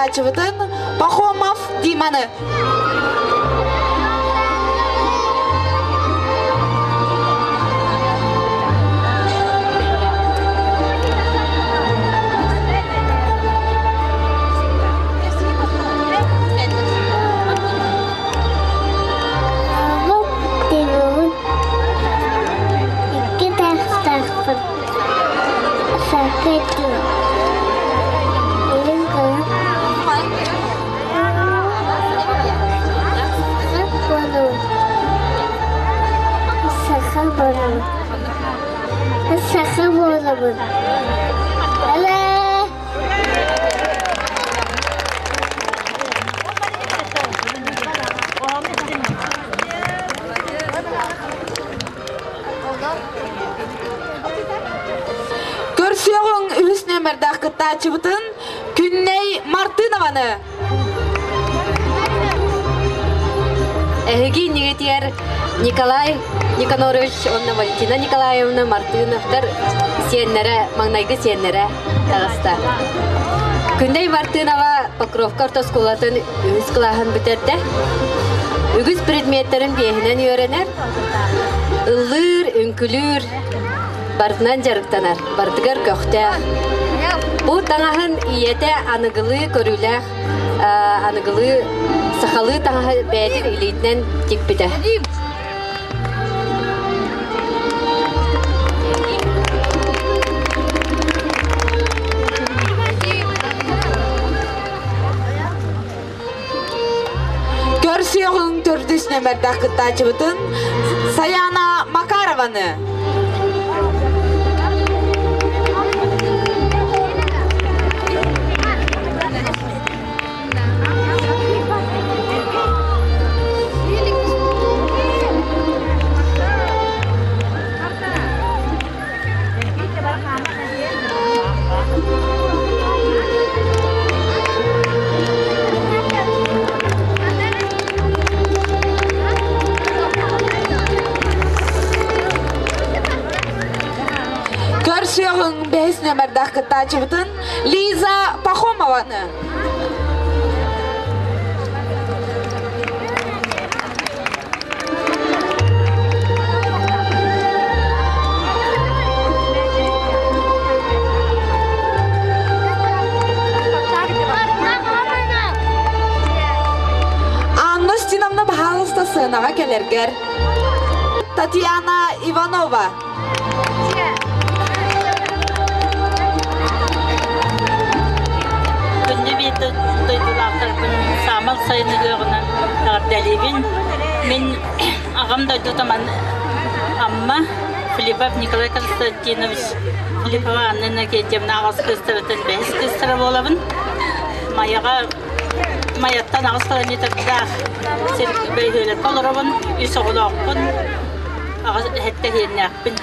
кыттааччыбытын Пахомов Диманы. Икки таастаахпын саркыйдым илин кылын саха буолабын саха буолабын Көрсүөҕүҥ үһүс нүөмэрдээх кыттааччыбытын Күннэй Мартынованы. Эһиги иннигитигэр Николай Никанорович уонна Валентина Николаевна Мартыновтар сиэннэрэ, маҥнайгы сиэннэрэ таҕыста. Күннэй Мартынова Покровка орто оскуолатын үһүс кылааһын бүтэрдэ. Үгүс предметтэрин биэһинэн үөрэнэр, ыллыыр, үҥкүлүүр, барытынан дьарыктанар, барытыгар көхтөөх. Бу таҥаһын ийэтэ аныгылыы көрүүлээх, аныгылыы сахалыы таҥаһы бэйэтин илиитинэн тикпитэ. Көрсүөҕүҥ төрдүс нүөмэрдээх кыттааччыбытын Саяна Макарованы. Көрсүөҕүҥ бэһис нүөмэрдээх кыттааччыбытын Лиза Пахомованы. Анна Устиновна баһаалыста сыанаҕа кэлэргэр. Татьяна Иванова. Күндү биир дойдулаахтарбын саамал сайын ыһыаҕынан эҕэрдэлиибин. Мин аҕам дойдутум Амма Филиппов Николай Константинович Филиппова Анна Иннокентьевна аҕыс кыыстарыттан бэһис кыыстара буолабын. Майаҕа Майаттан 8 километрдаах сир бөһүөлэккэ олоробун, үс оҕолоохпун, аҕыс эһэттэ иһиэннээхпин.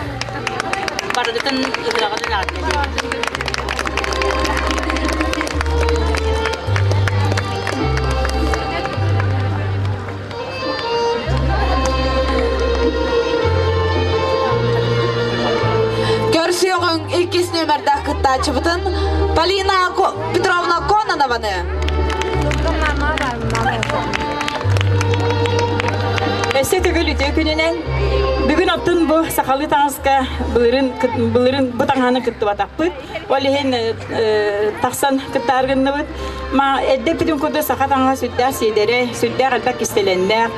Барыгытын ыһыаҕынан эҕэрдэлиибин. Көрсүөҕүҥ иккис нүөмэрдээх кыттааччыбытын Полина Петровна Кононованы. Өссө төгүл үтүө күнүнэн. Бүгүн оттун бу сахалыы таҥаска былырын былырын бу таҥаһаны кыттыбатахпыт. Ол иһин тахсан кыттаар гынныбыт. Ма эрдэ бүтүн курдук саха таҥаһа сүрдээх сиэдэрэ, сүрдээх элбэх кистэлэннээх.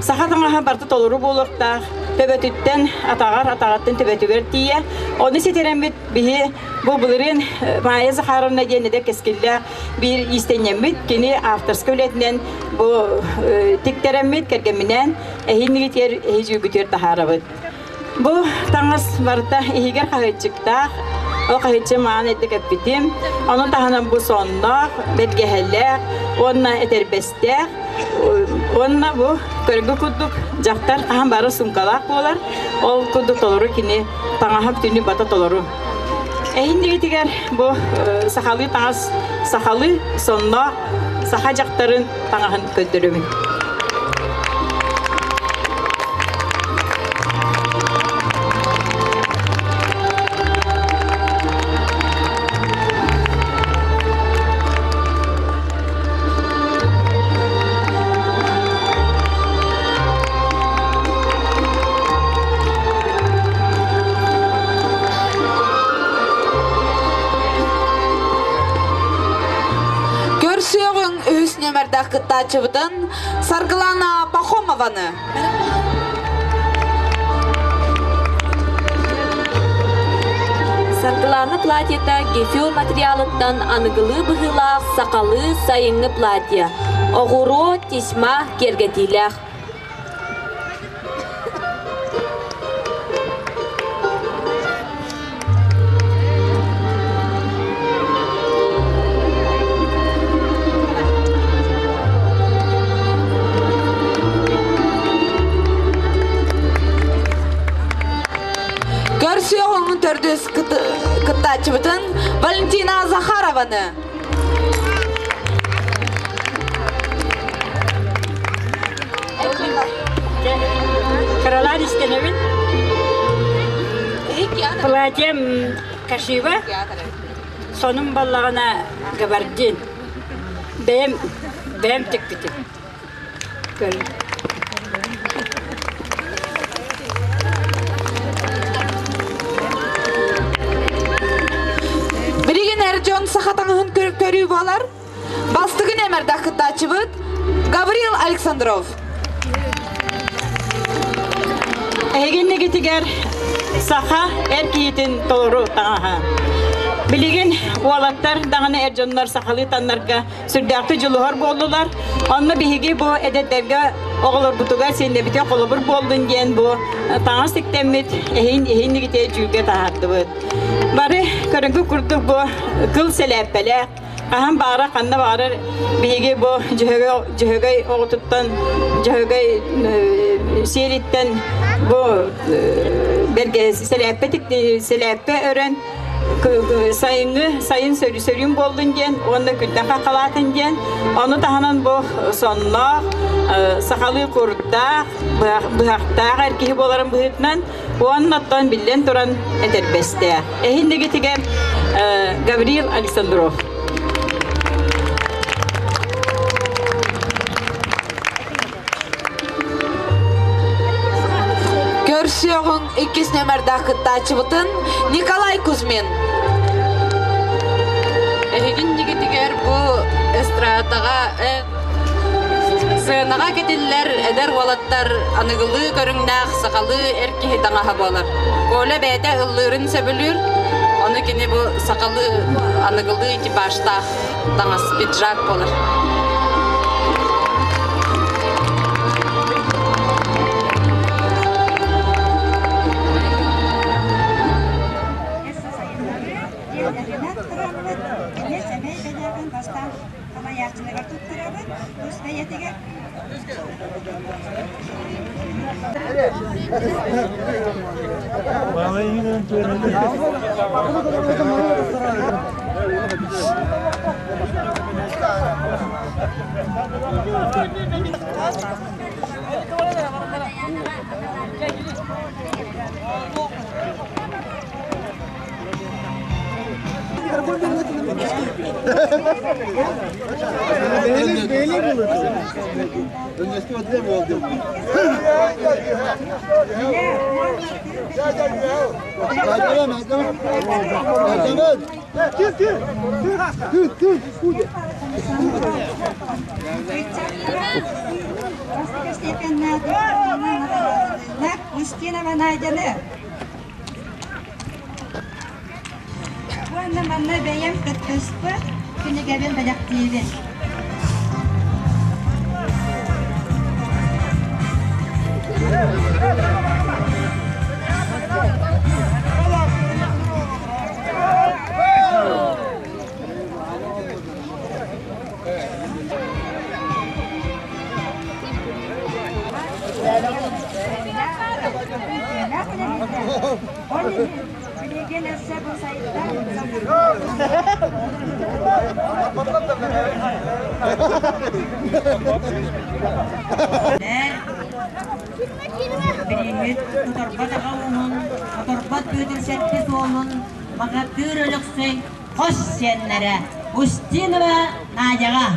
Саха таҥаһа барыта толору буолуохтаах. Төбөтүттэн атаҕар, атаҕыттан төбөтүгэр тиийэ. Ону ситэрэммит биһи бу былырыын Майя Захаровна диэн эдэр кэскиллээх биир иистэнньэммит. Кини авторскай үлэтинэн бу тиктэрэммит, кэргэмминээн эһиинигитигэр, эһи дьүүгүтүгэр таһаарабыт. Бу таҥас барыта иһигэр хаһыаччыктаах, ол хаһыаччы маан этэ кэппитим. Ону таһынан бу сонноох, бэргэһэлээх уонна этэрбэстээх. Уонна бу көргө курдук дьахтар хаһан бары суумкалаах буолар. Ол курдук толору кини таҥаһа бүтүннүү бата толору. Эһиндигитигэр бу сахалыы таҥас сахалыы сонноох саха дьахтарын таҥаһын көрдөрөбүн. Көрсүөҕүҥ үһүс нүөмэрдээх кыттааччыбытын Саргылана Пахомованы. Саргылана платьета гефюр материалыттан аныгылыы быһыылаах сахалыы сайыҥҥы платье. Оҕуруо, тесьма киэргэтиилээх. Көрсүөҕүҥ төрдүс кыттааччыбытын Валентина Захарованы. Кыралаан истэнэбин. Платьем кашива, сонум баллаҕына габардин. Бэйэм бэйэм тикпитим. Көрүн. Билигин эр дьон саха таҥаһын көрүү буолар. Бастыгын эмэрдэх кыттааччыбыт Гаврил Александров. Эһигиннигитигэр саха эр киһитин толору таҥаһа. Билигин уолаттар даҕаны эр дьоннор сахалыы таннарга сүрдээхтик дьулуһар буоллулар. Онно биһиги бу эдэрдэргэ оҕолорбутугар сиэннэбитэ холобур буоллун диэн бу таҥас тиктэммит эһин иһиннигите дьүүлгэ таһаардыбыт. Бары көрүҥкү курдук бу кыл сэлээппэлээх Хаһан баара, ханна баарар биһиги бу Дьөһөгөй оҕотуттан, Дьөһөгөй сиэлиттэн бу бэргэ сэлээппэ сэлээппэ өрөн сайыҥҥы сайын сөрүүн буоллун диэн уонна күнтэн хаххалаатын диэн ону таһынан бу сонноох сахалыы курдаах быһахтаах эр киһи буоларын быһыытынан уонна оттон биллэн туран этэрбэстээх. Эһиннигитигэр Гаврил Александров. Көрсүөҕүҥ иккис нүөмэрдээх кыттааччыбытын Николай Кузьмин. Эһигин нигитигэр бу эстрадаҕа Сыанаҕа кэтиллэр эдэр уолаттар аныгылыы көрүҥнээх сахалыы эр киһи таҥаһа буолар. Коля бэйэтэ ыллыырын сөбүлүүр, ону кини бу сахалыы аныгылыы типажтаах таҥас пиджак буолар. Салайааччыларыгар туттарабыт, тус бэйэтигэр. Устинова Надяны Уонна манна бэйэм кыттыспыт кинигэбин бэлэхтиибин. Билиҥҥит Оторбот аҕа ууһун, Оторбот Бүөтүр сэттис уолун, Баҕатыыр Өлөксөй хос сиэннэрэ Устинова Надяҕа.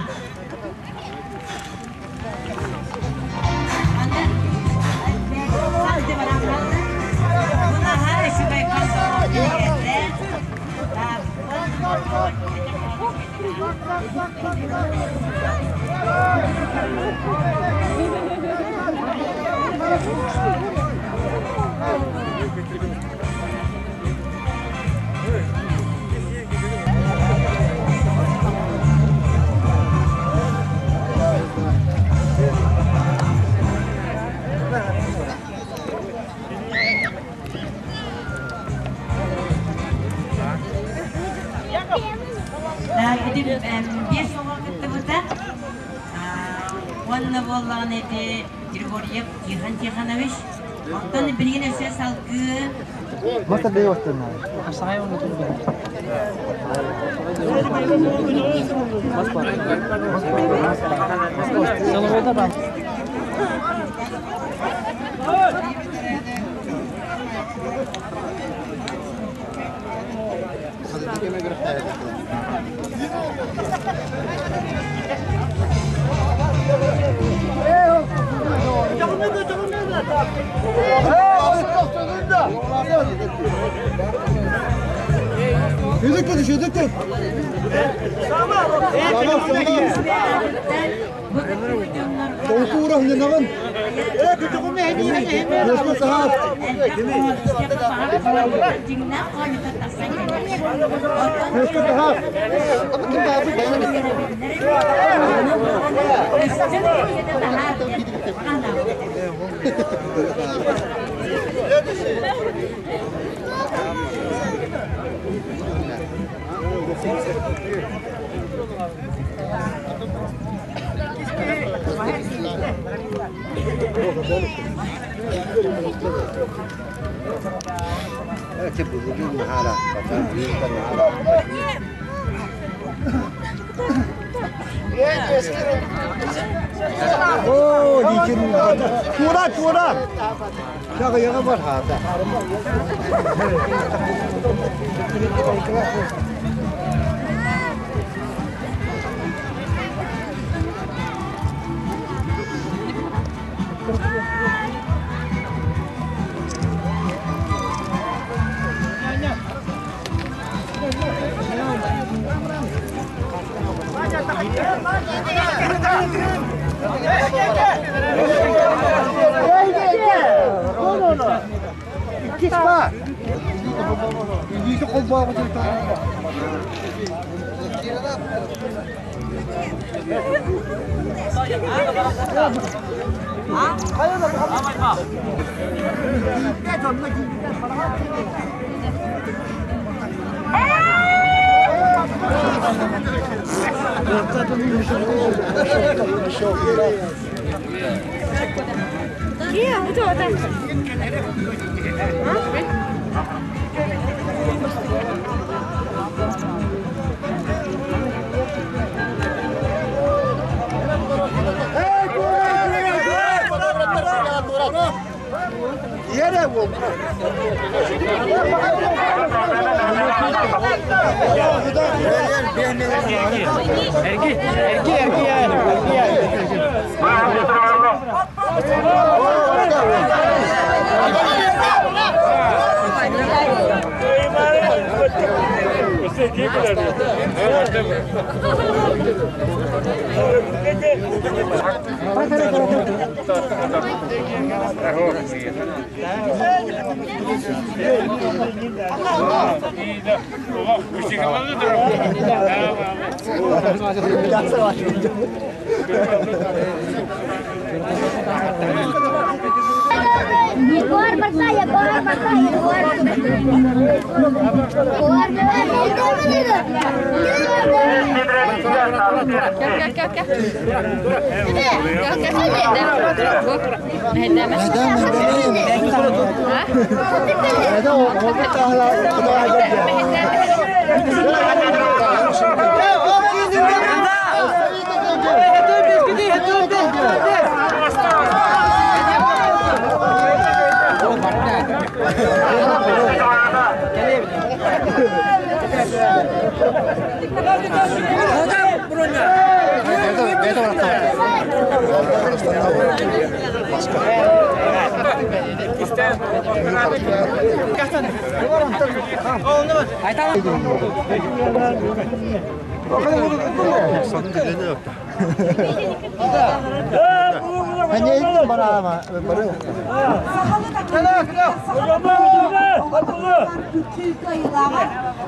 Ити биэс оҕо кыттыбыта. Уонна буоллаҕына ити Григорьев Тихон Тихонович. Оттон билигин өссө салгыы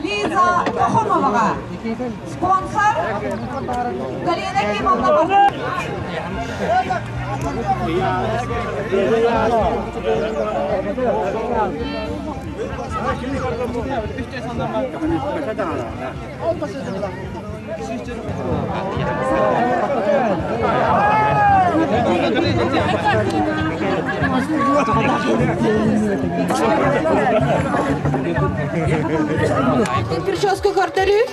Лиза Пахомоваҕа. Спонсор Галина Кимовна. Прическа көрдөрүү.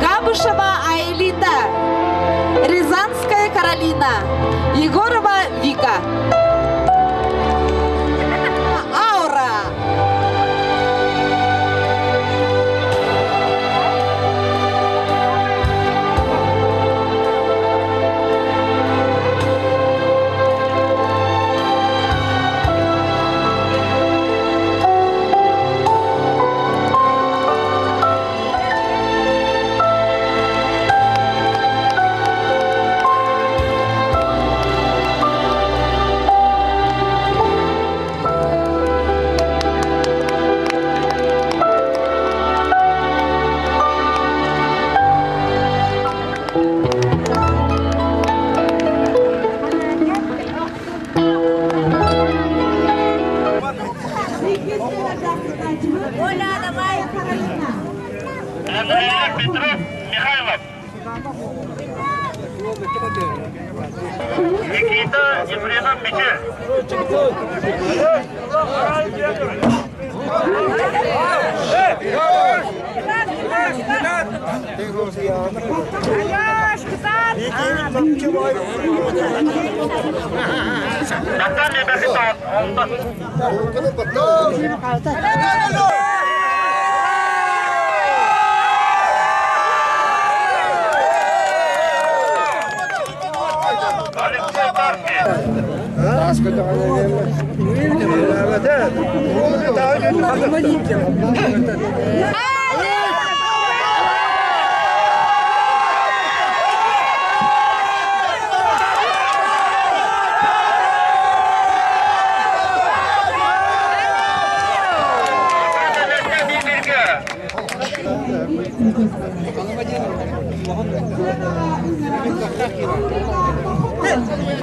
Габышева Айлита, Рязанская Каролина, Егорова Вика. Аура. Оля, давай! Петров Михайлов. Никита Ефремов Миче. Наталья Бахитова. Алексей Тарки.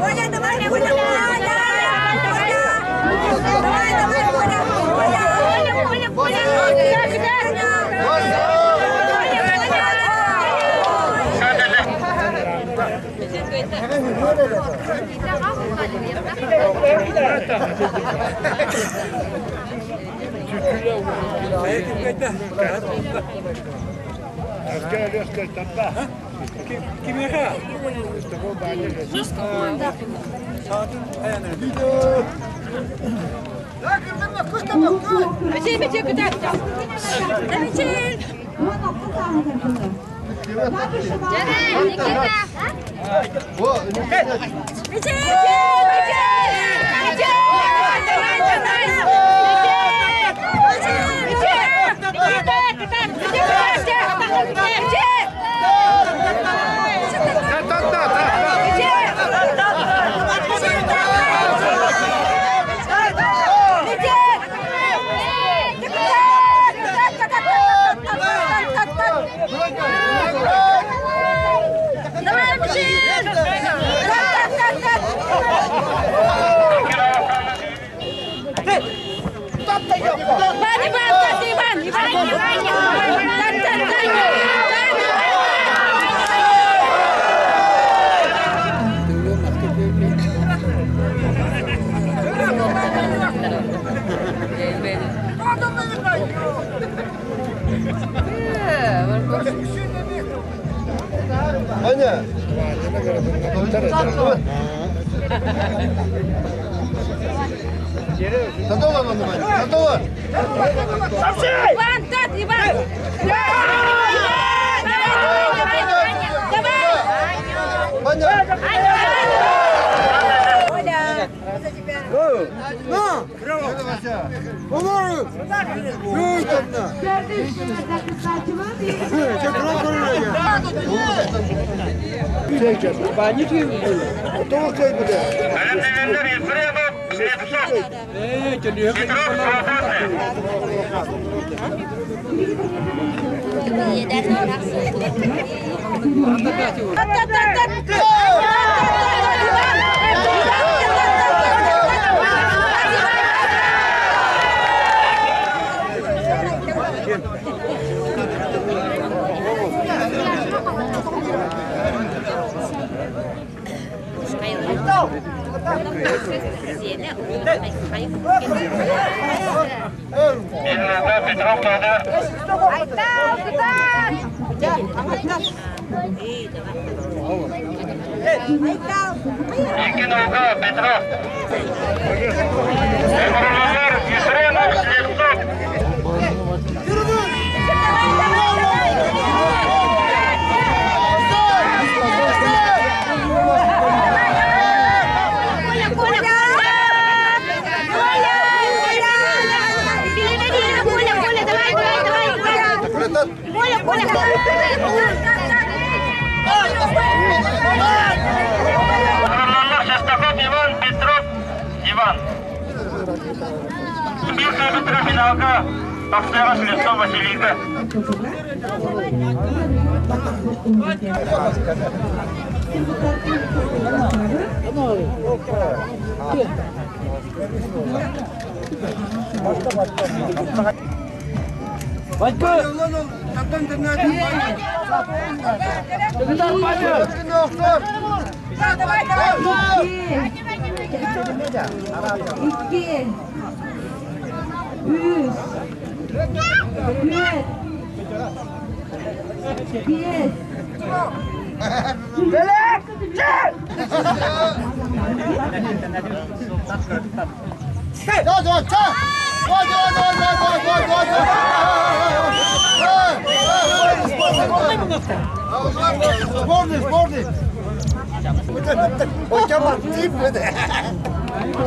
Оля, давай, Оля, Оля! Давай, давай, Оля! Оля, Оля, Оля, Оля! Иван, Иван, Иван, Иван, Иван, Иван. Аня. Иван, тат, Иван! Давай, давай! Оля! На! Бэлэмнэнэллэр Ефремов, Слепцов. Петров свободны. Иннуга Петров Тодор. Икки нолга Петров. Ыҥырыллар Ефремов, Слепцов. Ыҥырыллар Шестаков Иван, Петров Иван. Биир кыайбыттара финалга тахсыаҕа Слепцов Василийга. Икки, үс, түөрт, биэс.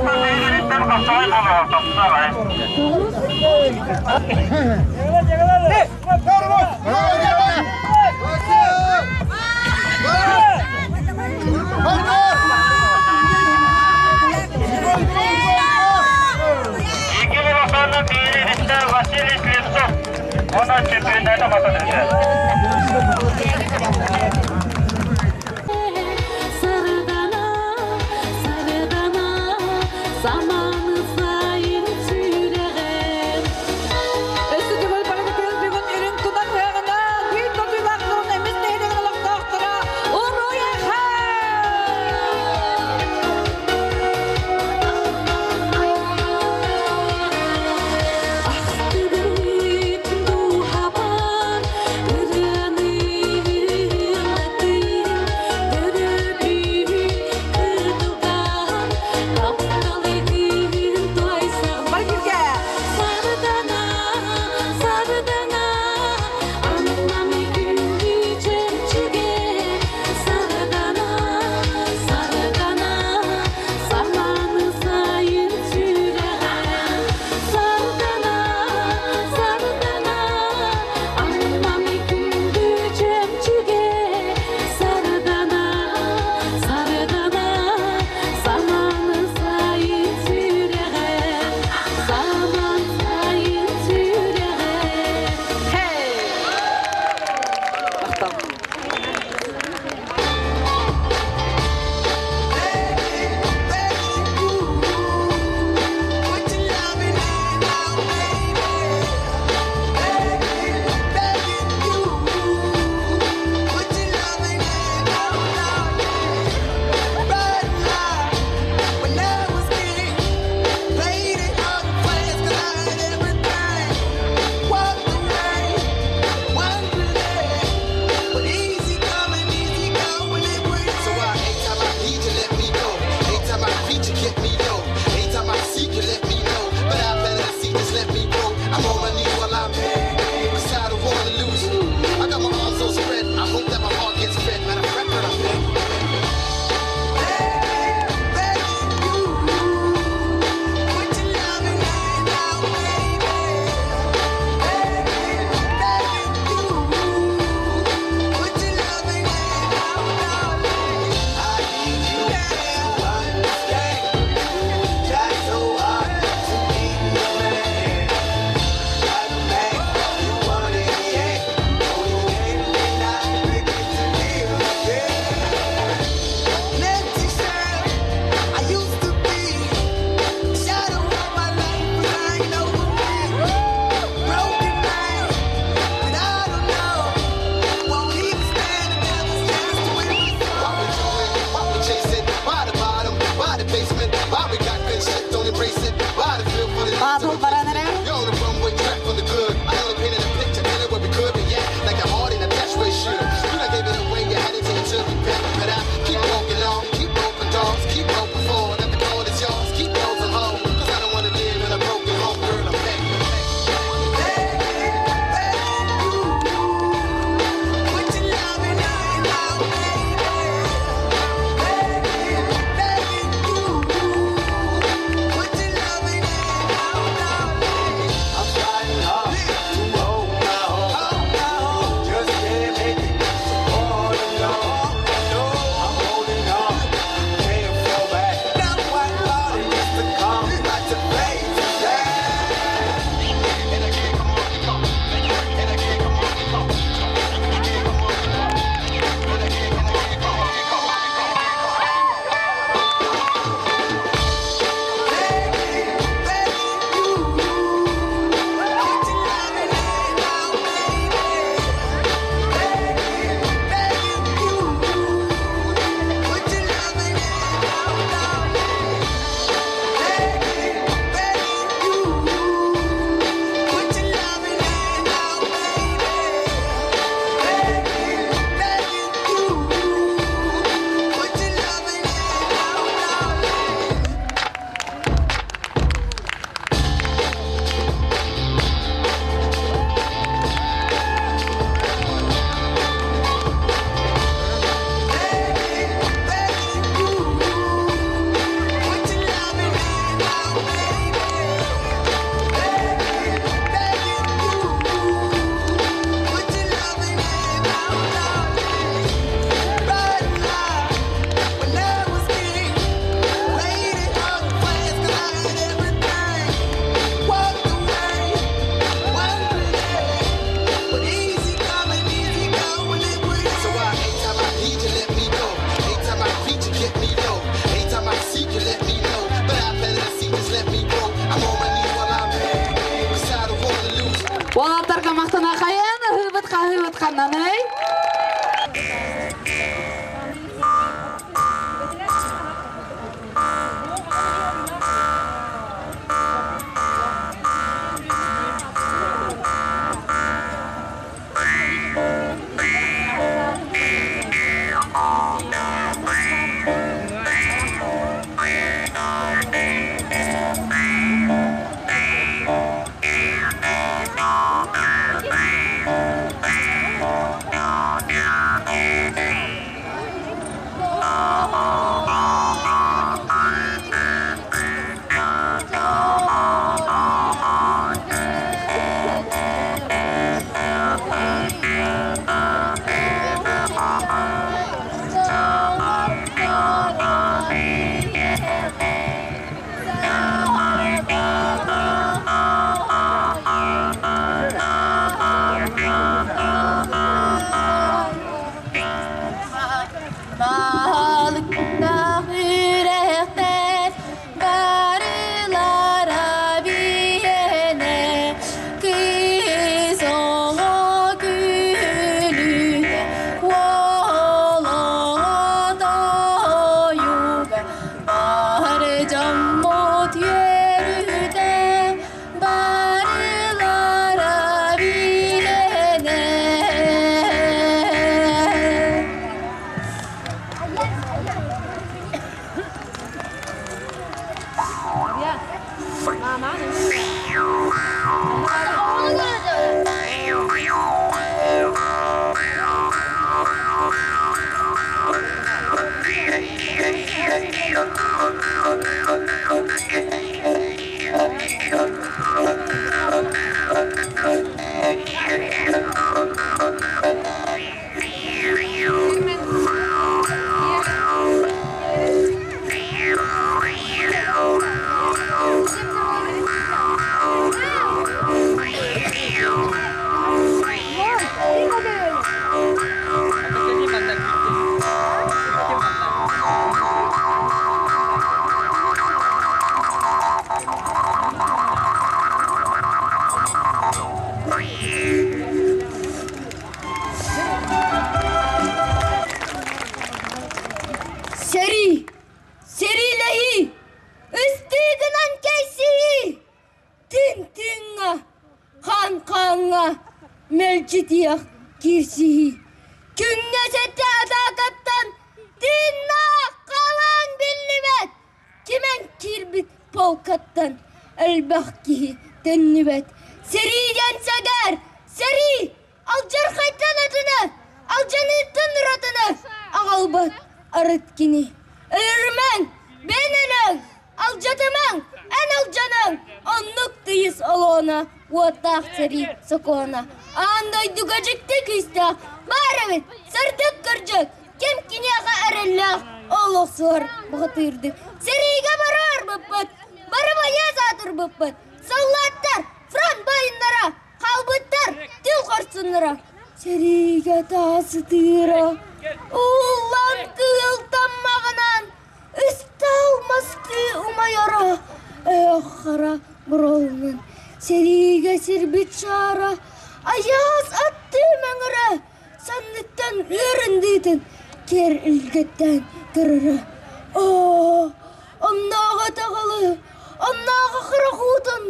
Бэйэлэриттэн хапсаҕай буолуоҕа, тахсаҕай. Икки улаханна биири иттэ Василий Слепцов. Онон чемпионата басадырды. Сардана, сардана, саманы сайын сүрэҕим. Өссө төгүл бары күн бүгүн үрүҥ тунах ыһыаҕынан! Оскуолкаттан элбэх киһи төннүбэт. Сэриидэн сэгэр! Сэрии! Алдьархайтан атыны, алдьаныыттан уратыны аҕалбат арыт кини. Өлөрүмэҥ, бэйэн өлөҥ, алдьатымаҥ, эн алдьаныҥ, оннук тыйыс олуона, уоттаах сэрии сокуона. Аан дойдуга дьикти күүстээх баар эбит, сырдык кырдьык, ким киниэхэ эрэллээх ол охсуһар бухатыырдык. Сэриигэ барар быппыт, бары байыас аатырбыппыт, саллааттар, фронт буойуннара, хаалбыттар тыл хорсуннара. Сэриигэ таасытыыра, ууллан кыыл таммаҕынан ыстаал мастыы умайара, өөх хара буруолунан сэриигэ сирбит шаара, айаас аттыы мэҥирэ, санныттан ыарындыытын киэр илгэттээн көрөрө. Оо, оннооҕо таҕылы, оннооҕо харах уутун,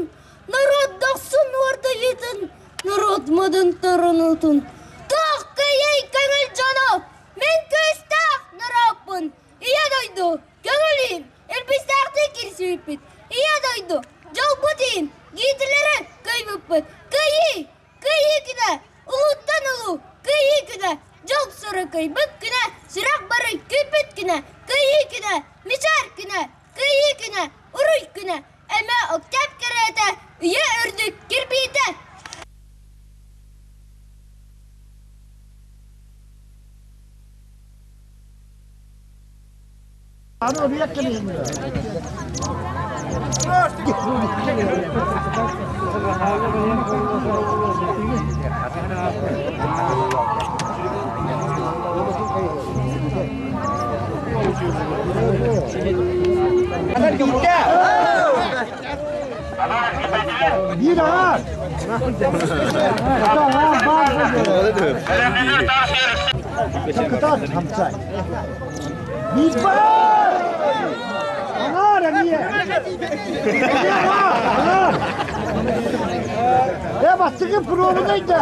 норуот дохсун уордайыытын, норуот модун торунуутун. Туох кыйый көҥүл дьоно, мин күүстээх норуоппун, Ийэ дойду, көҥүлүүм, илбистээхтик кирсибиппит, Ийэ дойду, дьолбут иһин, Гитлеры кыайбыппыт, Кыайыы, Кыайыы күнэ, улууттан улуу, Кыайыы күнэ, дьол сырыкыйбыт күнэ, сүрэх бары күүппүт күнэ, Кыайыы күнэ, мичээр күнэ, Кыайыы күнэ, уруй күнэ, эмэ Октяб кэрээтэ, үйэ үрдүк кирбиитэ. Bir ağır. Бастыгы пробунайда.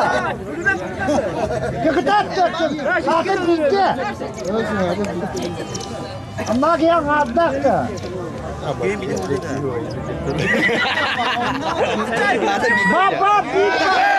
Кыкытат битте. Амма киян ардакта. Баба битте.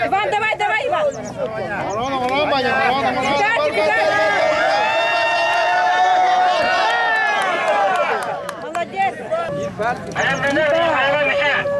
Иван, давай, давай, Иван! Молодец! Давай, давай, давай!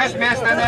Үс местені